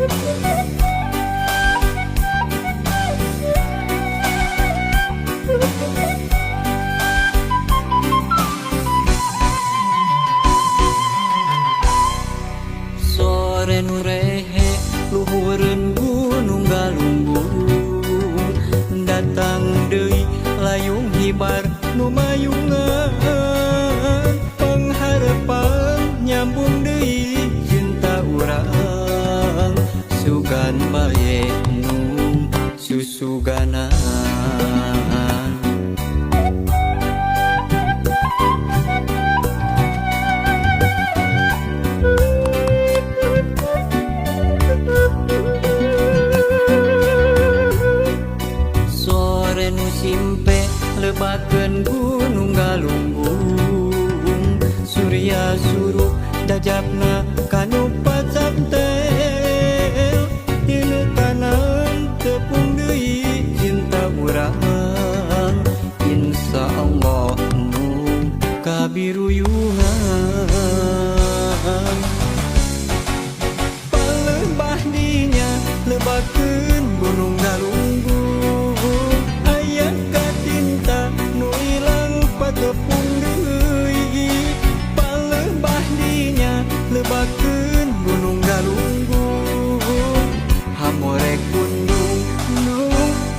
Sore nu rehe luhureun gunung galunggung, datang deui layung hibar nu mayungan. Pangharepan nyambung deui cinta urang, sugan bae nu susuganan. Sore nu simpe lebakeun gunung galunggung, Surya surup dajapna kanu pacantel. Tinu tanam tepung deui cinta urang, Insya Allah nu kabiruyungan. Palembah dinya lebakeun gunung galunggung, aya kacinta nu ilang patepung deui. Palembah dinya lebakeun gunung galunggung, hamorek pundung nu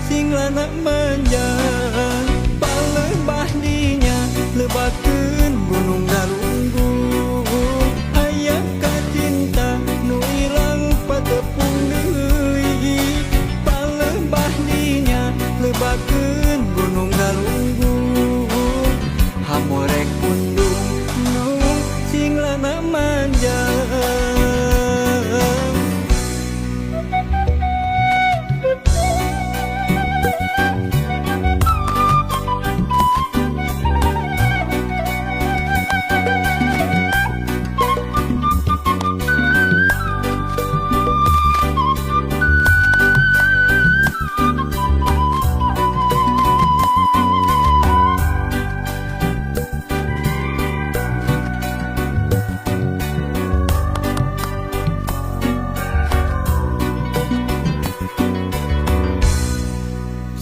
sing lana manjang. Palembah dinya lebakeun gunung galunggung, aya kacinta nu ilang patepung deui. Palembah dinya lebakeun gunung galunggung, hamorek pundung nu sing lana manjang.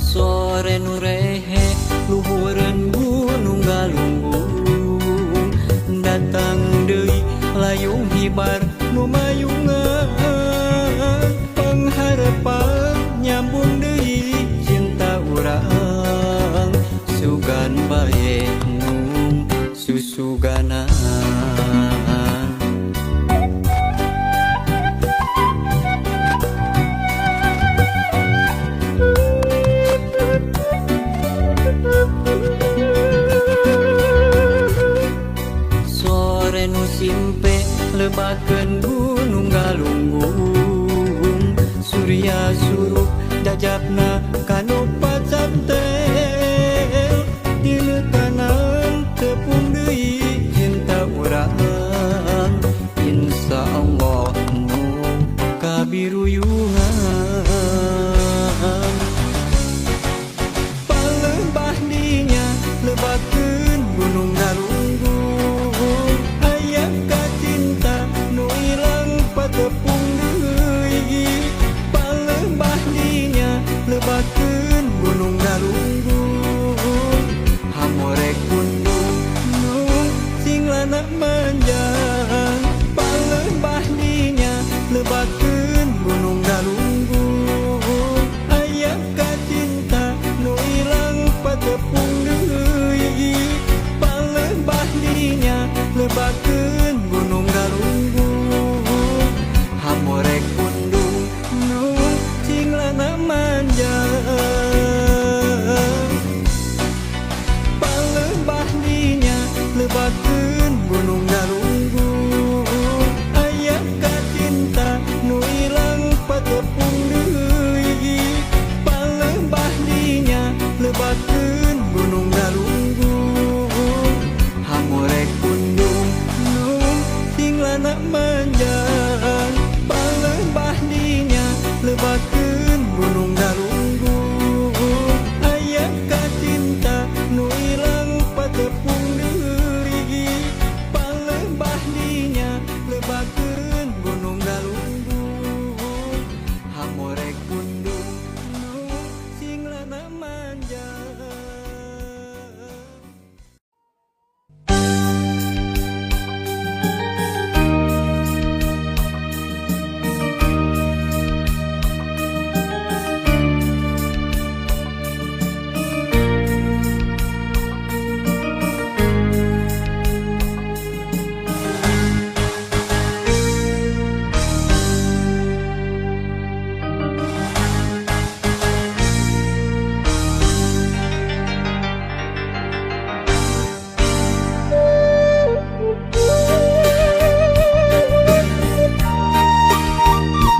Sore nu rehe luhureun gunung galunggung, datang deui layung hibar nu mayungan. Pangharepan nyambung deui cinta urang, sugan bae nu susuganan. Sore nu simpe lebakeun gunung galunggung, Surya surup dajapna kanu pacantel. Tinu tanam tepung deui cinta urang, Insya Allah nu kabiruyungan. Palembah dinya lebakeun gunung galunggung, aya kacinta nu ilang patepung deui. Palembah dinya lebakeun gunung galunggung, hamorek pundung nu sing lana manjang. Palembah dinya lebakeun gunung galunggung.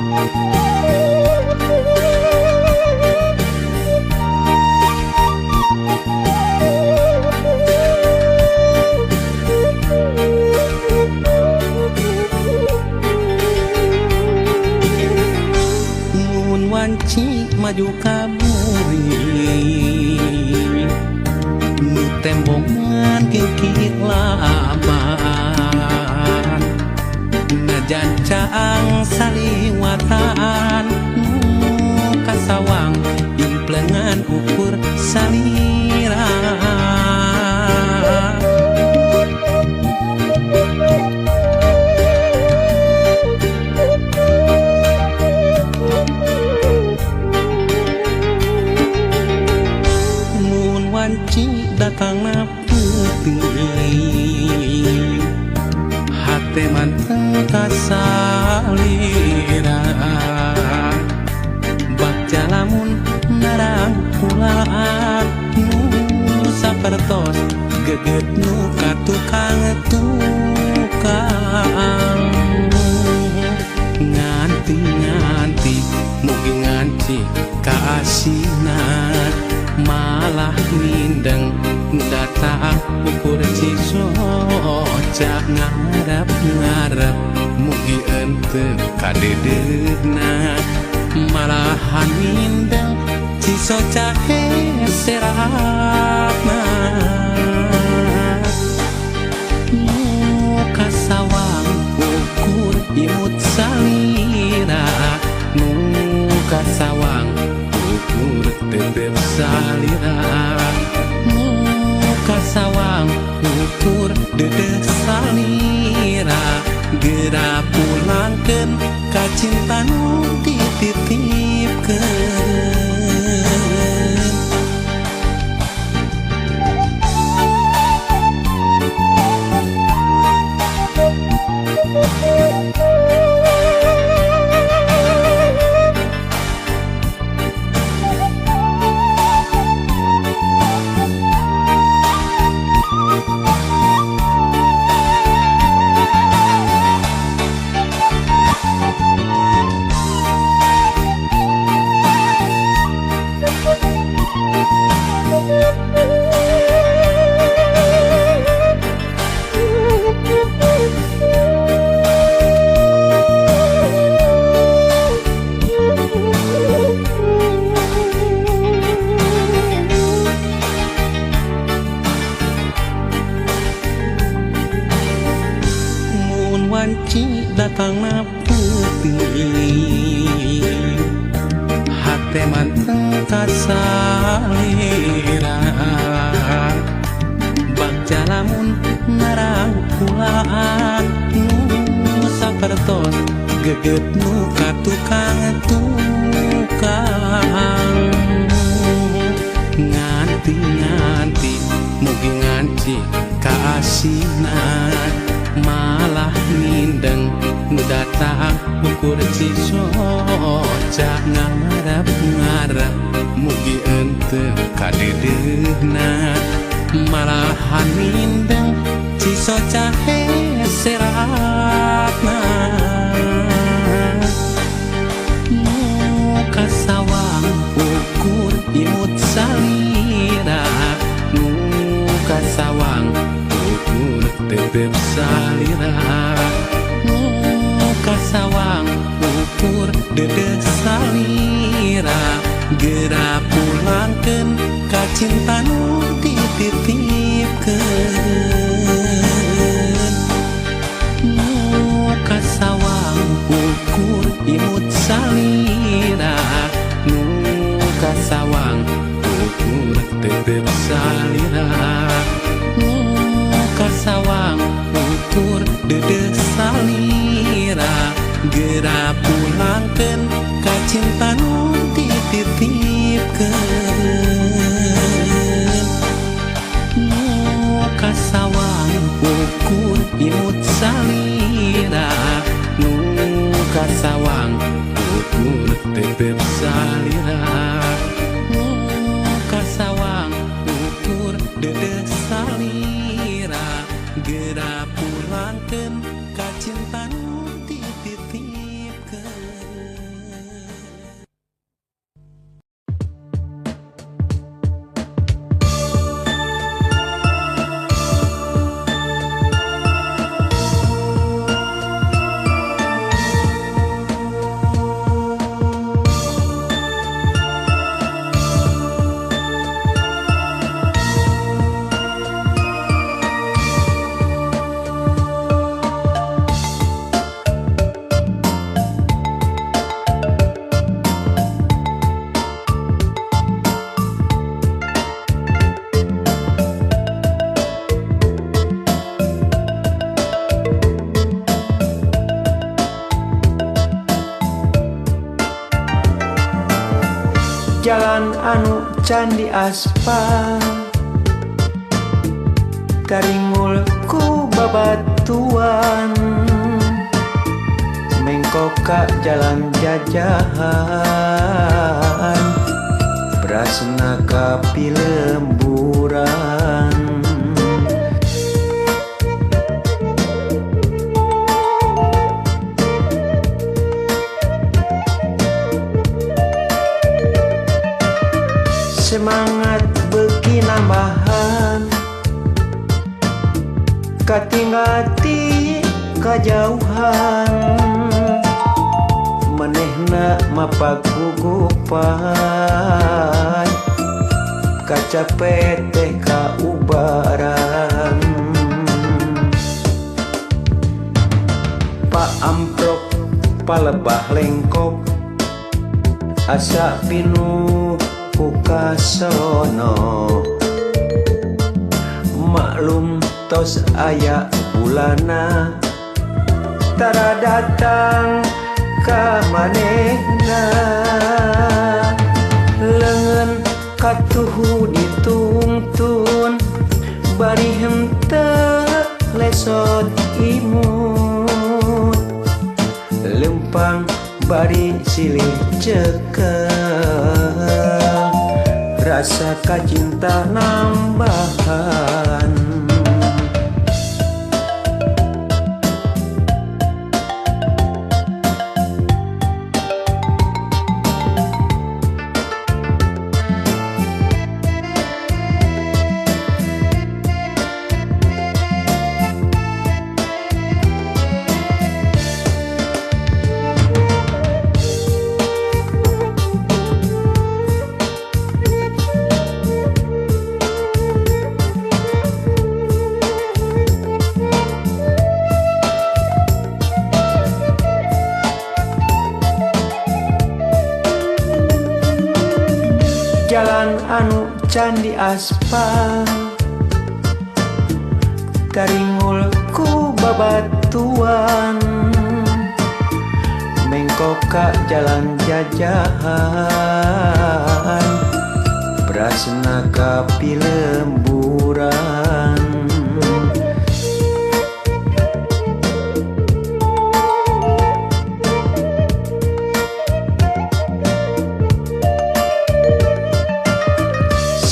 Mun wanci maju ka buri, nu tembongan kikir laban, najan caang saliwatan, nu kasawang implengan ukur salira. Mun wanci datangna peuting, hate manteng kasalira, bagja lamun narangkulan nu sapertos geget nu ka tukang tukang. Nganti nganti mugi nganti kaasinan, malah mindeng nu datang ukur cisoca. Ngarep ngarep mugi henteu kadeudeuhna, malahan mindeng cisoca heserapna. Nu kasawang ukur imut salira, nu kasawang ukur tetep salira, nu kasawang ukur dedeh salira. Geura pulangkeun ka cinta nu dititipkeun. Mun wanci datangna peuting, hate manteng kasalira, bagja lamun narangkulan nu sapertos geget nu ka tukang tukang. Nganti nganti mugi nganti kaasinan, malah mindeng nu datang ukur cisoca. Ngarep ngarep mugi henteu kadeudeuhna, malahan mindeng cisoca heserapna. Nu kasawang ukur imut salira, nu kasawang ukur tetep salira, nu kasawang ukur dedeh salira. Geura pulangkeun ka cinta nu dititipkeun. Nu kasawang ukur imut salira, nu kasawang ukur tetep salira, nu kasawang ukur dedeh salira. Geura pulangkeun ka cinta nu dititipkeun. Nu kasawang ukur imut salira, nu kasawang ukur tetep salira, nu kasawang ukur dedeh salira. Geura pulangkeun ka cinta nu dititipkeun. Jalan anu can diaspal taringul ku babatuan mengkok ka jalan jajahan berasna ka pilemburan. Semangat beuki nambahan katinggal ti kajauhan manehna mapak gugupan kacape teh kaubaran. Pak amprok palebah lengkop asa pinuh ku kasono maklum tos aya bulana tara datang ka manehna leungeun katuhu ditungtun bari henteu lesot imut lempang bari silih cekel rasa kacinta nambahan. Jalan anu can diaspal taringul ku babatuan mengkok ka jalan jajahan berasna ka pilemburan.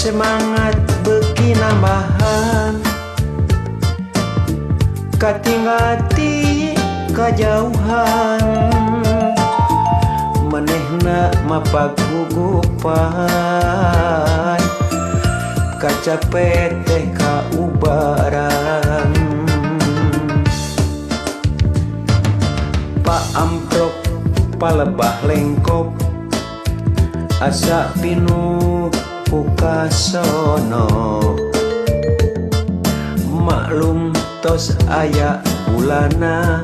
Semangat beuki nambahan katinggal ti kajauhan manehna mapak gugupan kacape teh kaubaran. Pak amprok palebah lengkop asa pinuh ku kasono maklum tos aya bulana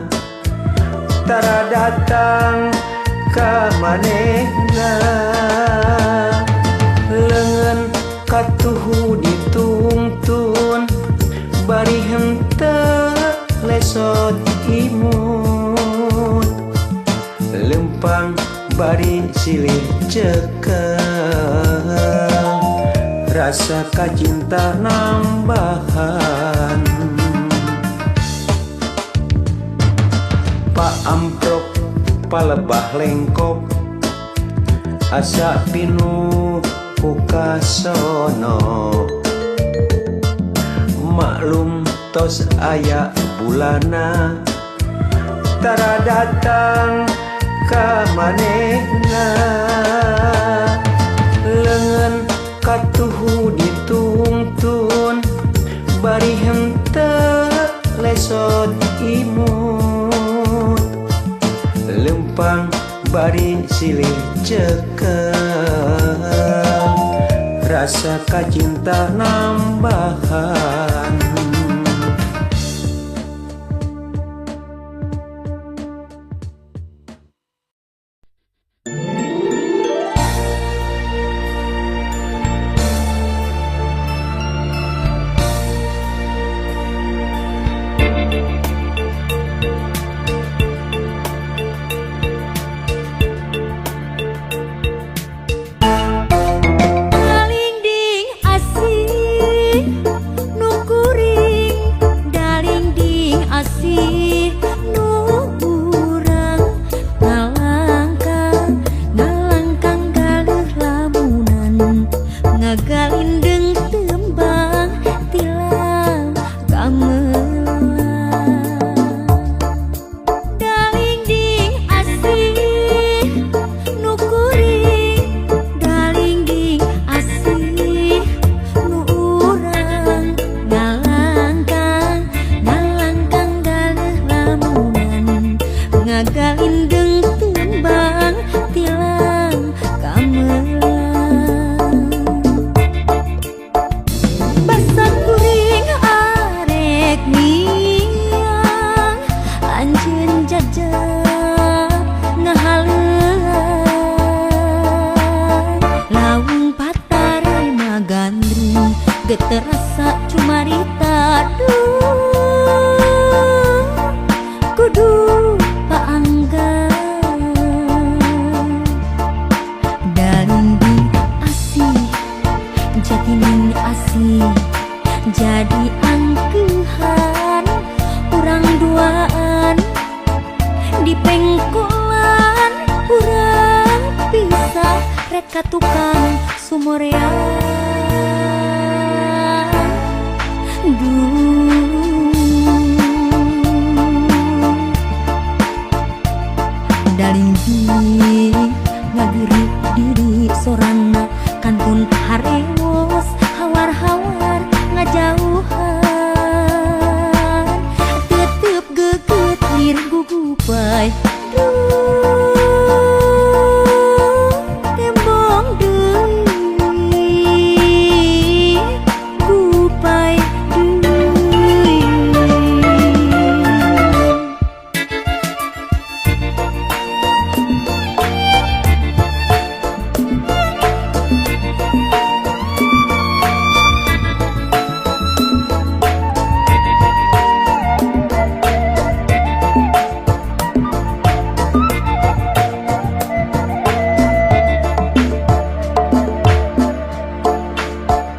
tara datang ka manehna leungeun katuhu ditungtun bari henteu lesot imut lempang bari silih cekel rasa kacinta nambahan. Pak amprok palebah lengkop asa pinuh ku kasono maklum tos aya bulana tara datang ka manehna leungeun katuhu ditungtun bari henteu lesot imut lempang bari silih cekel rasa kacinta nambahan. Geterasa cumarita duh kudu paanggan dalinding asih jatining asih jadi angkehan urang duaan di pengkolan urang pisah rek ka tukang sumorean duh dalinding ngagerit diri sorana kantun harewos hawar-hawar ngajauhan tetep geget lir gugupai duh tembong deui gupai deui.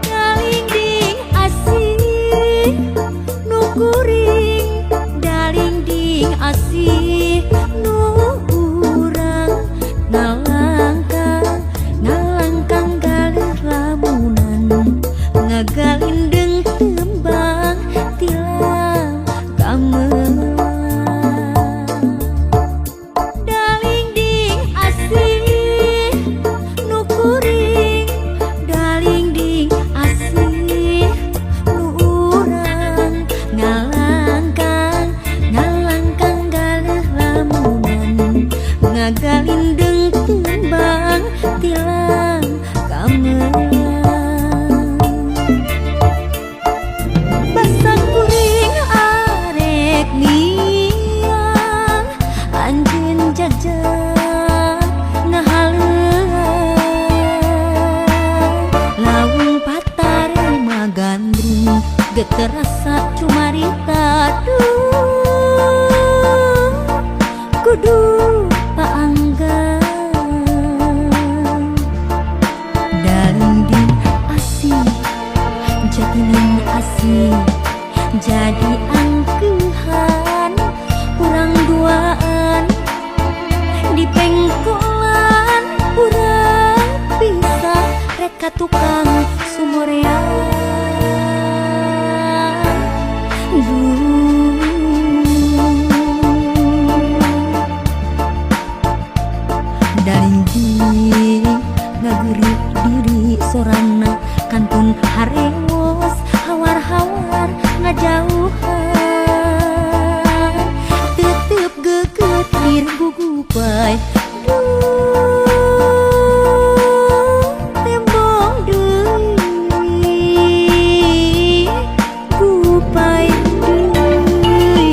Dalingding asih nu kuring dalingding asih nu urang ngalangkang ngalangkang galeuh lamunan ngagalindeng tembang tilang gamelan dalingding asih nu kuring dalingding asih nu urang ngalangkang ngalangkang galeuh lamunan ngagalindeng tembang tilang gamelan basa kuring arek miang anjeun jajak ngahaleuang laung patarema gandrung geterasa cumarita duh kudu paanggan dalinding asih jatining asih jadi angkehan urang duaan di pengkolan urang pisah rek ka tukang sumorean duh dalinding ngagerit diri sorana kantun harewos hawar-hawar ngajauhan tetep geget lir gugupai duh tembong deui gupai deui.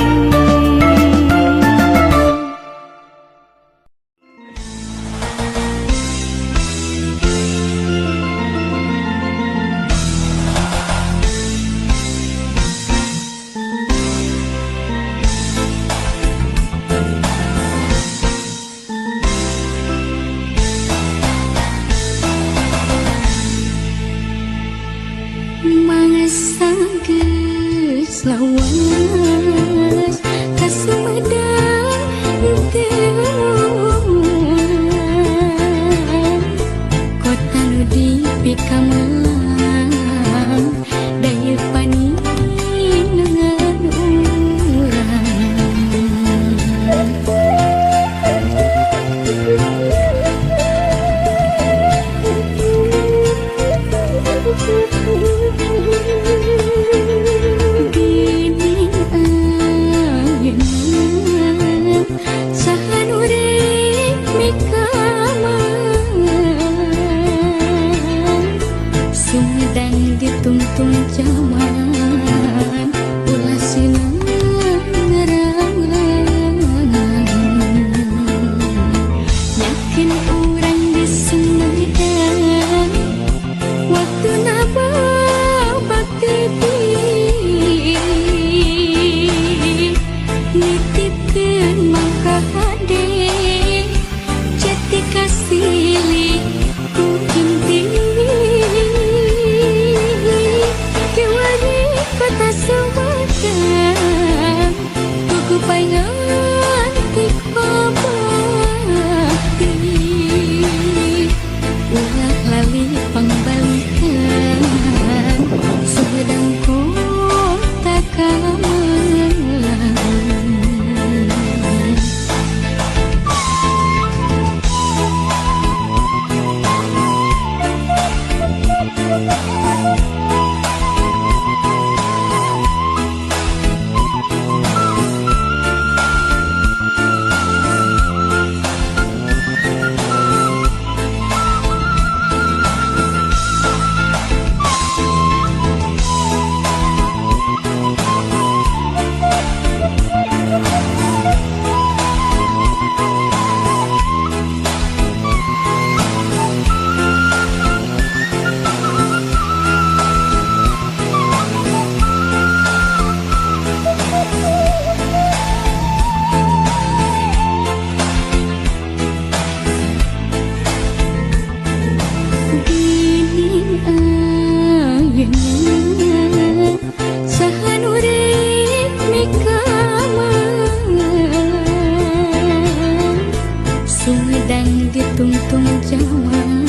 Untung zaman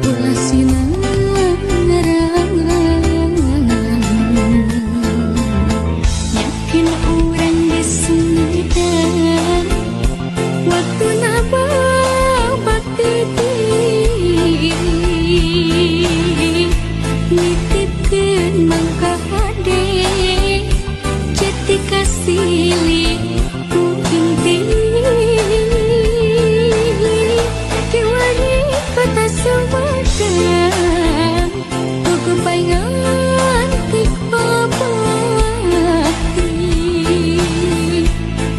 ulah sinarang, yakin urang di Sumedang waktu napa bakti nitipkeun mangka hade cetika silih ku inti kiwari kota Sumedang gugupay ngantik babakti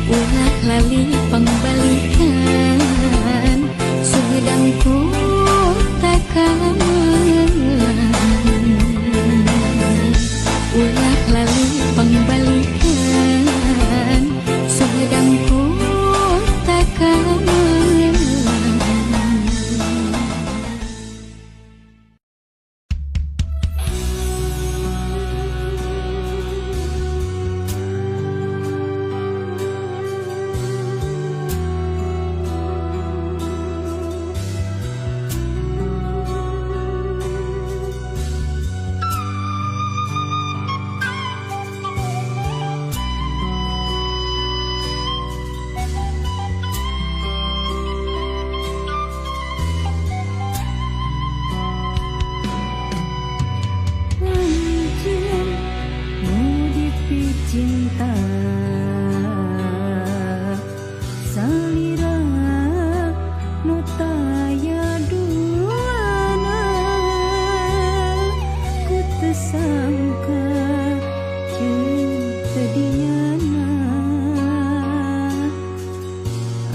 ulah lali pangbalikan Sumedang kota kamelang, ulah lali pangbalikan Sumedang kota kamelang. Anjeun nu dipicinta salira nu taya duana, ku teu sangka jeung teu dinyana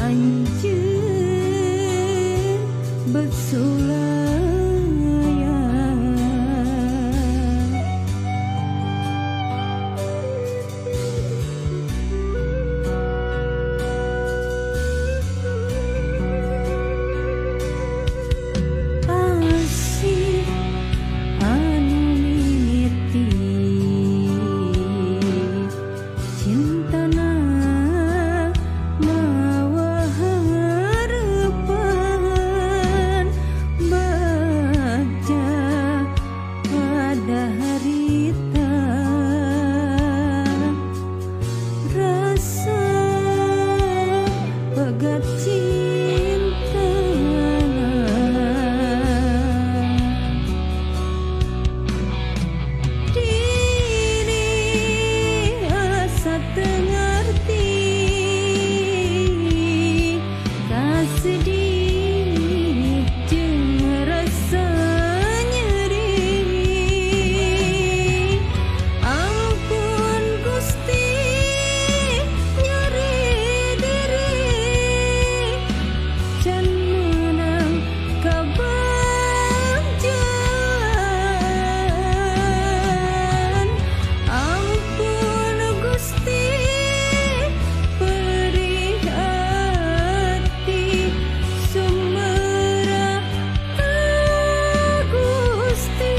anjeun betsulaya. Asih anu mimiti cintana mawa harapan bagja pada harita rasa pegat cintana. Diri asa teu ngarti kasedih jeung rasa nyeri. Ampun Gusti nyeri diri can meunang kabagjaan. Ampun Gusti perih hati sumerah Gusti.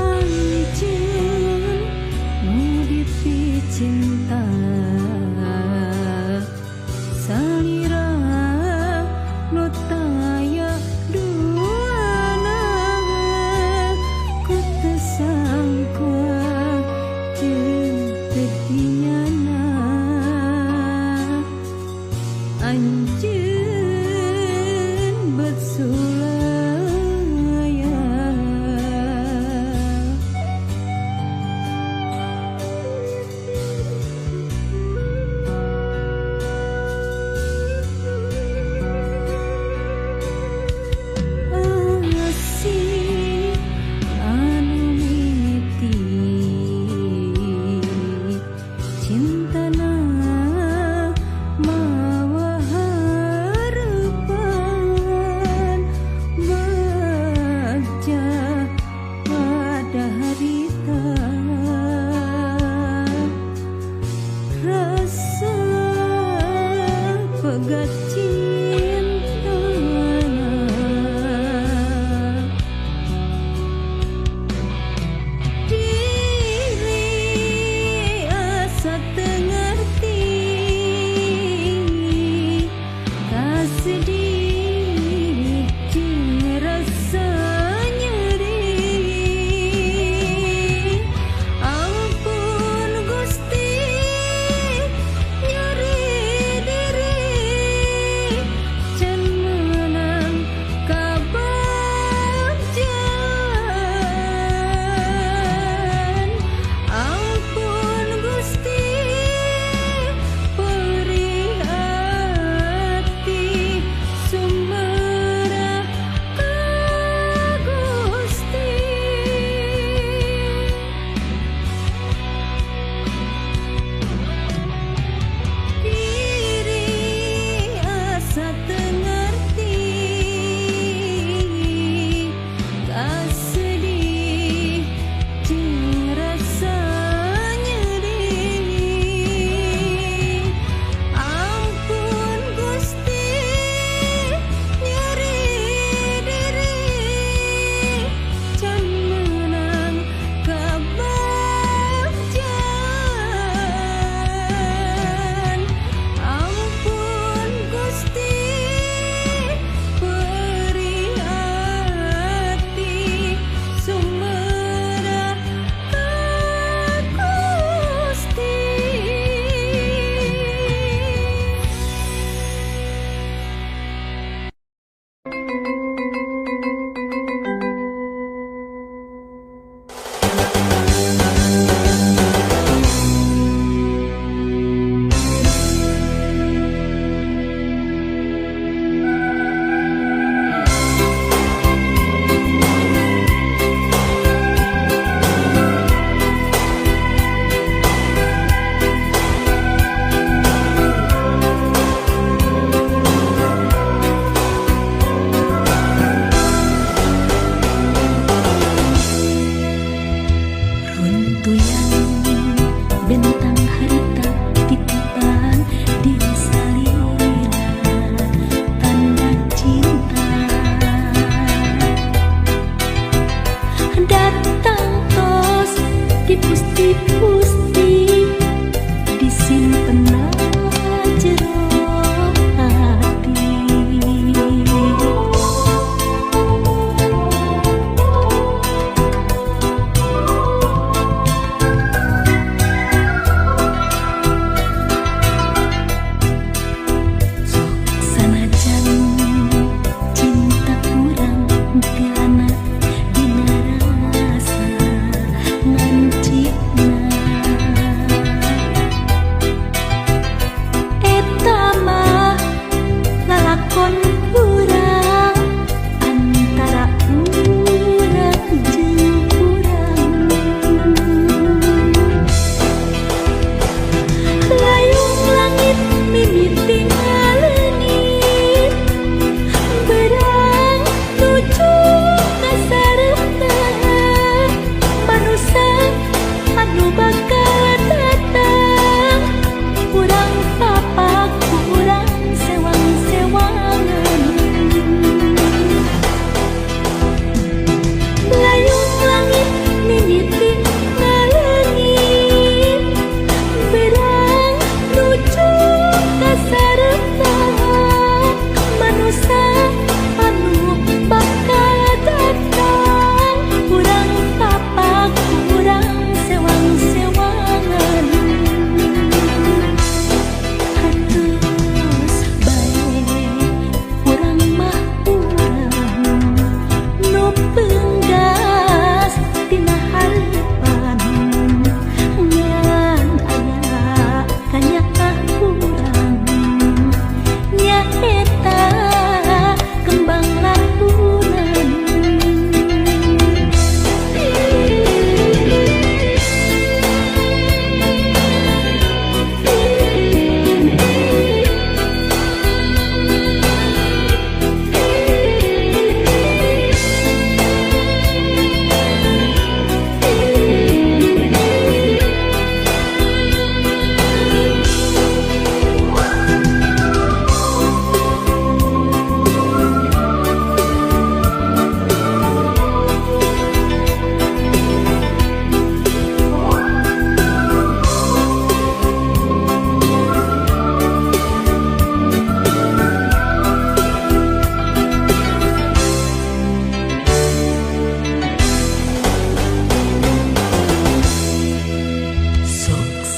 Anjeun nu dipicinta salira nu taya duana, ku teu sangka jeung teu dinyana anjeun betsulaya. Asih anu mimiti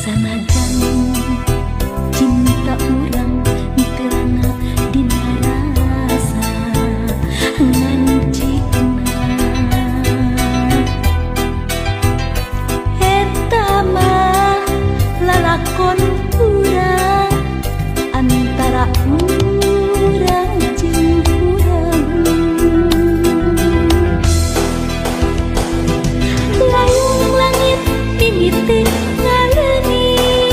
Sanajan cinta urang terana dina rasa ngan cikna eta mah lalakon urang antara urang jeung urang. Layung langit mimiti ngaleungit.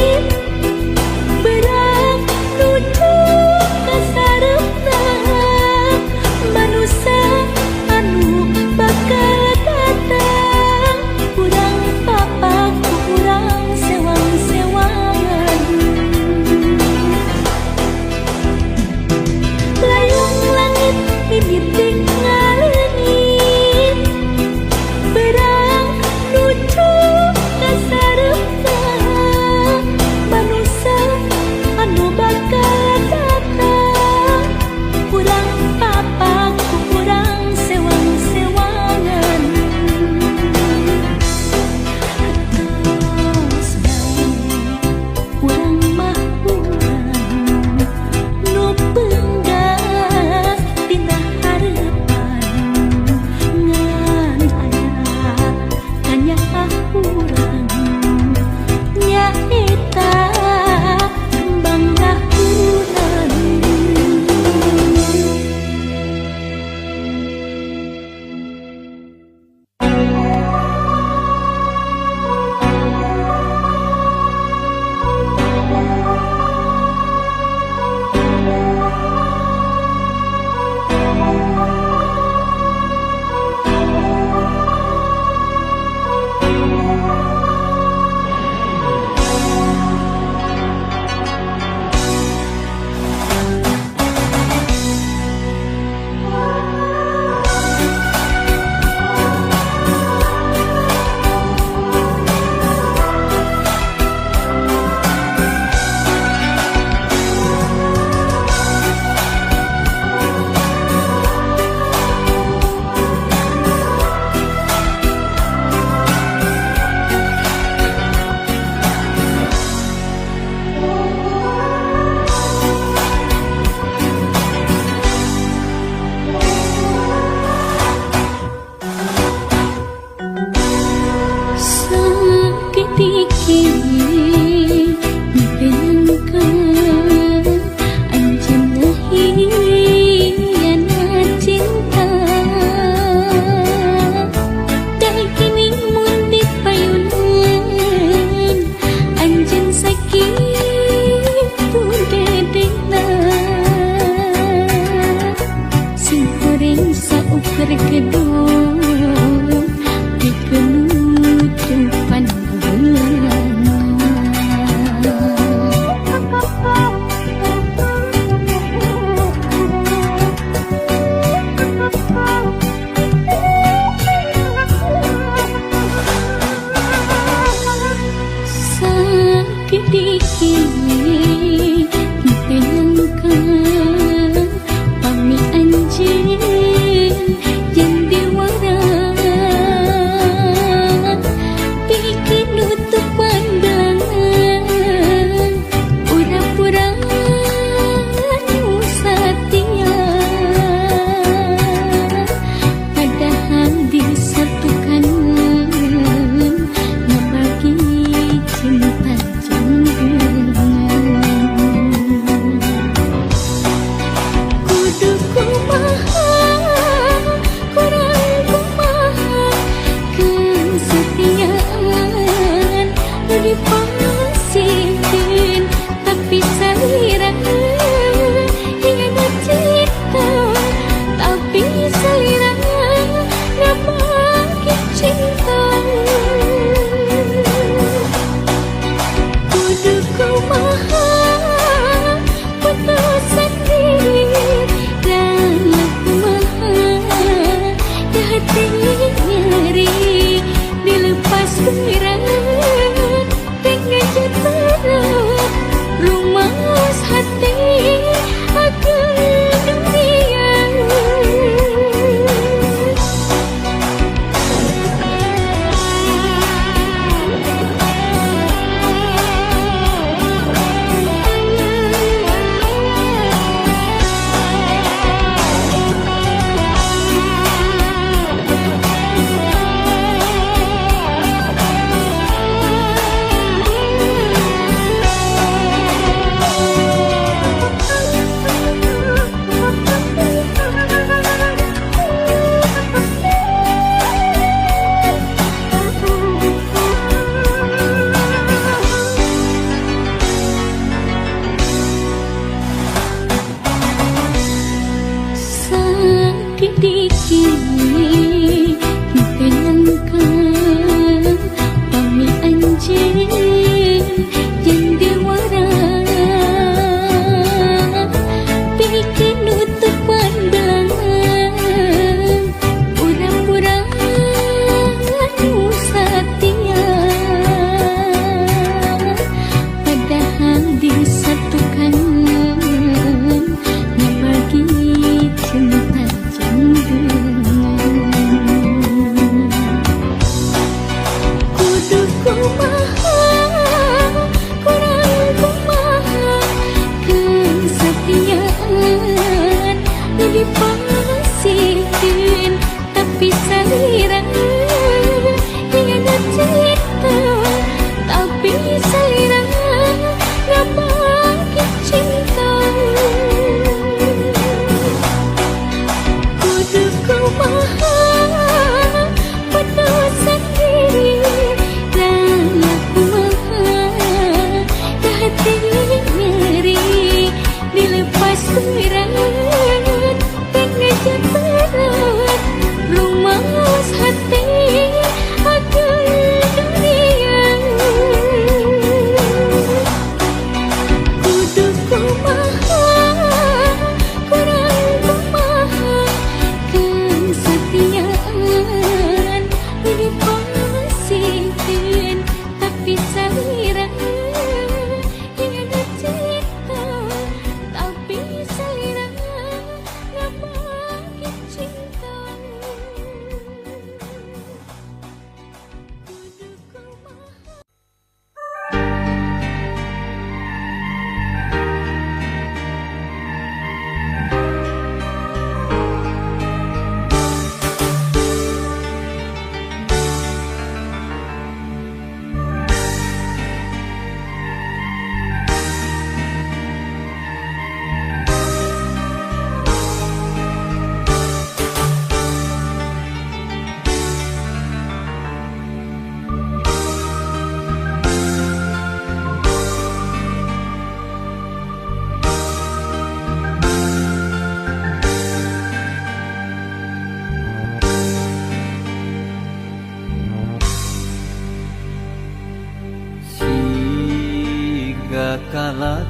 kalakai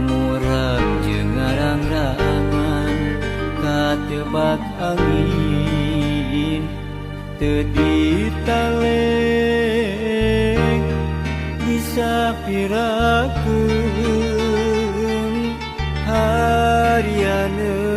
murag jeung ngarang-rangan katebak angin teu ditaleng disapirakeun harianeun.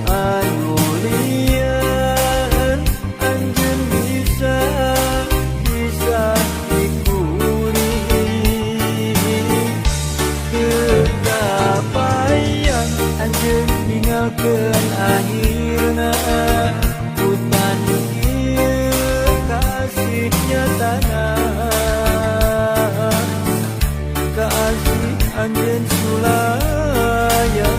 Anu lieur anjeun bisa bisa dikuring. Teu kabayang anjeun ninggalkeun akhirna hutan ieu kasih nyatana kasih anjeun sulaya.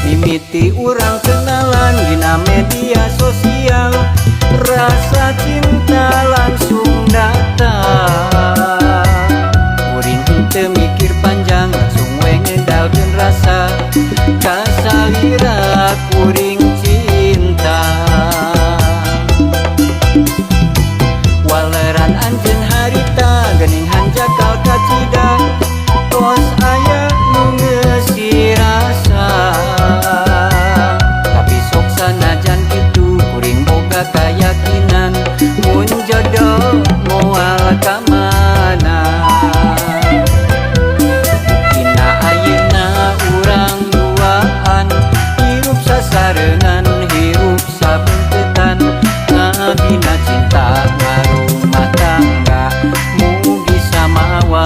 Mimiti urang kenalan dina media sosial, rasa cinta langsung datang. Kuring henteu mikir panjang, langsung we ngedalkeun rasa kasalira kuring cinta. Waleran anjeun harita geuning hanjakal kacida, tos aya nu ngeusi rasa. Tapi sok sanajan kitu kuring boga kayakinan mun jodoh moal ka mana. Buktina ayeuna urang duaan hirup sasarengan, hirup sabeungkeutan, ngabina cinta ngarumah tangga mugi samawa.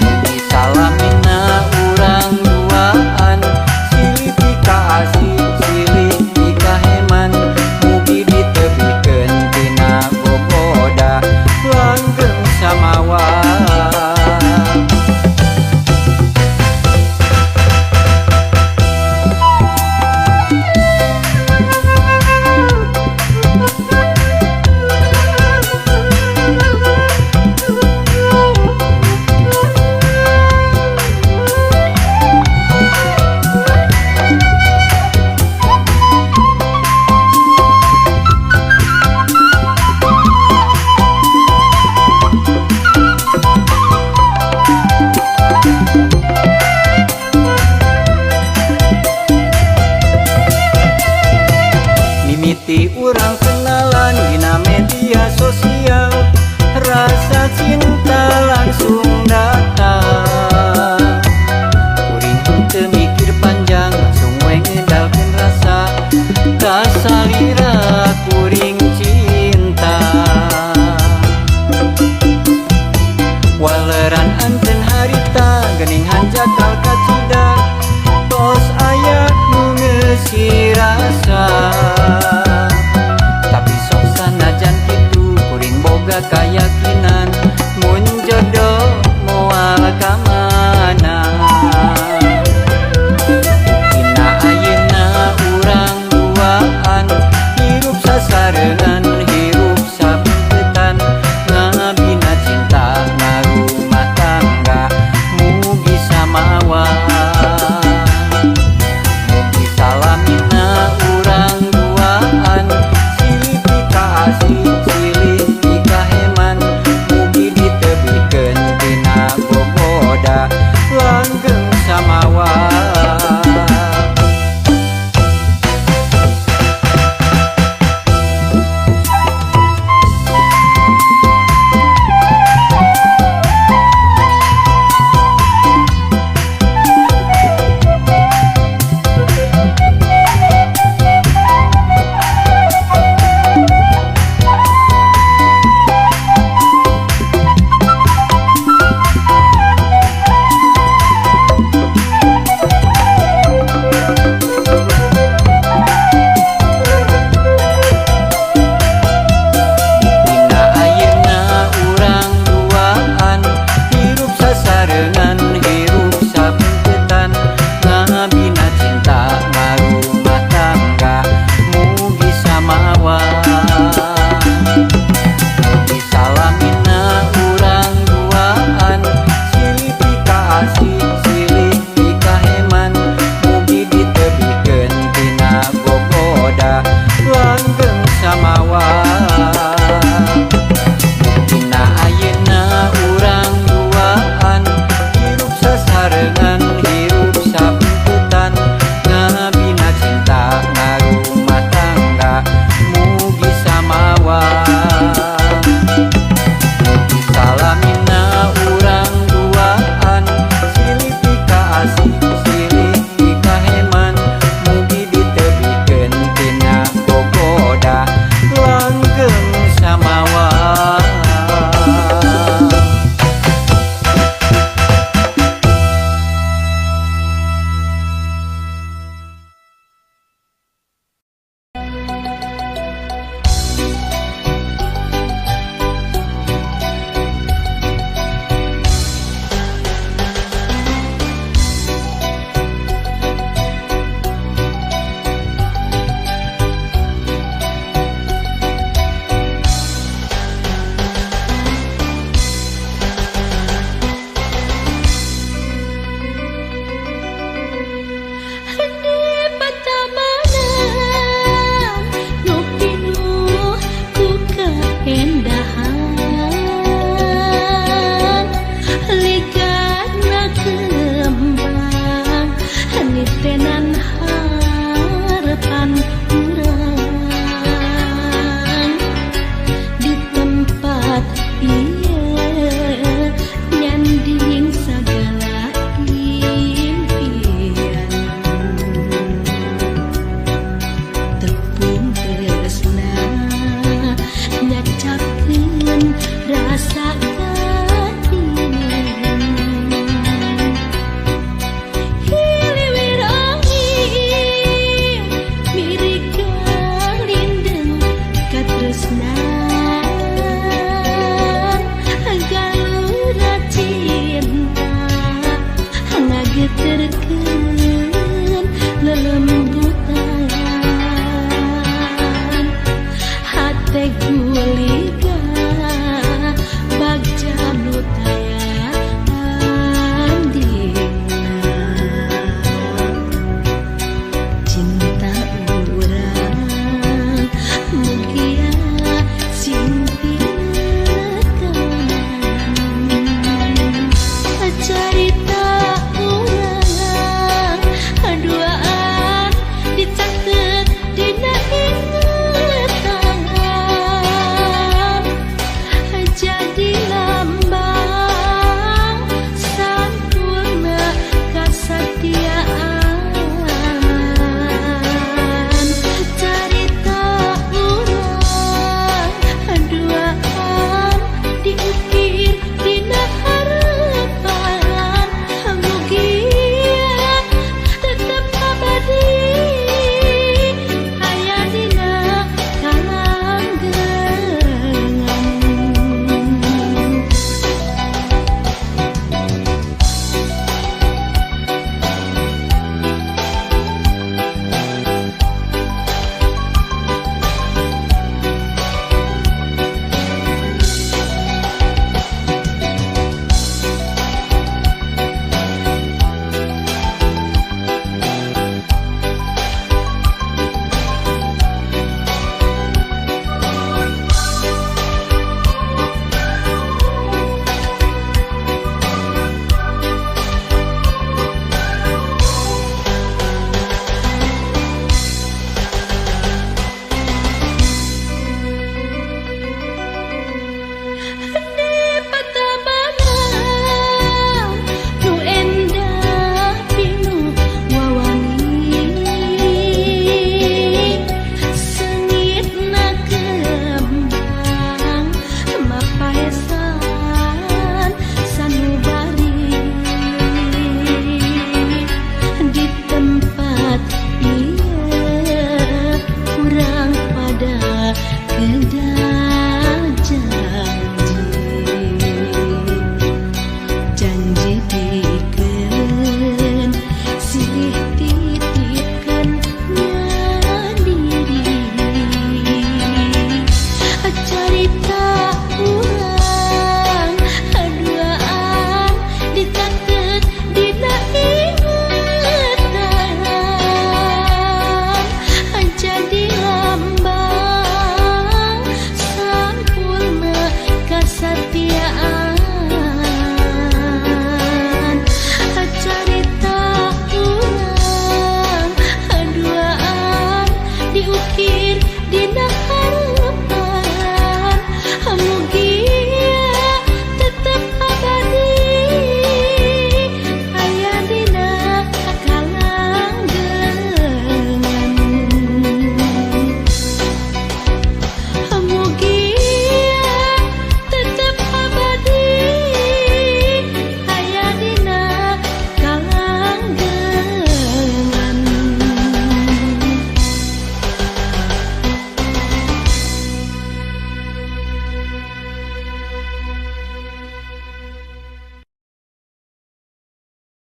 Mugi salamina urang duaan silih pikaasih silih pikaheman, mugi ditebihkeun tina gogoda langgeng samawa. Mimiti urang kenalan dina media sosial, rasa cinta langsung datang. Kuring henteu mikir panjang, langsung we ngedalkeun rasa kasalira kuring cinta. Waleran anjeun harita geuning hanjakal kacida, tos aya nu ngeusi.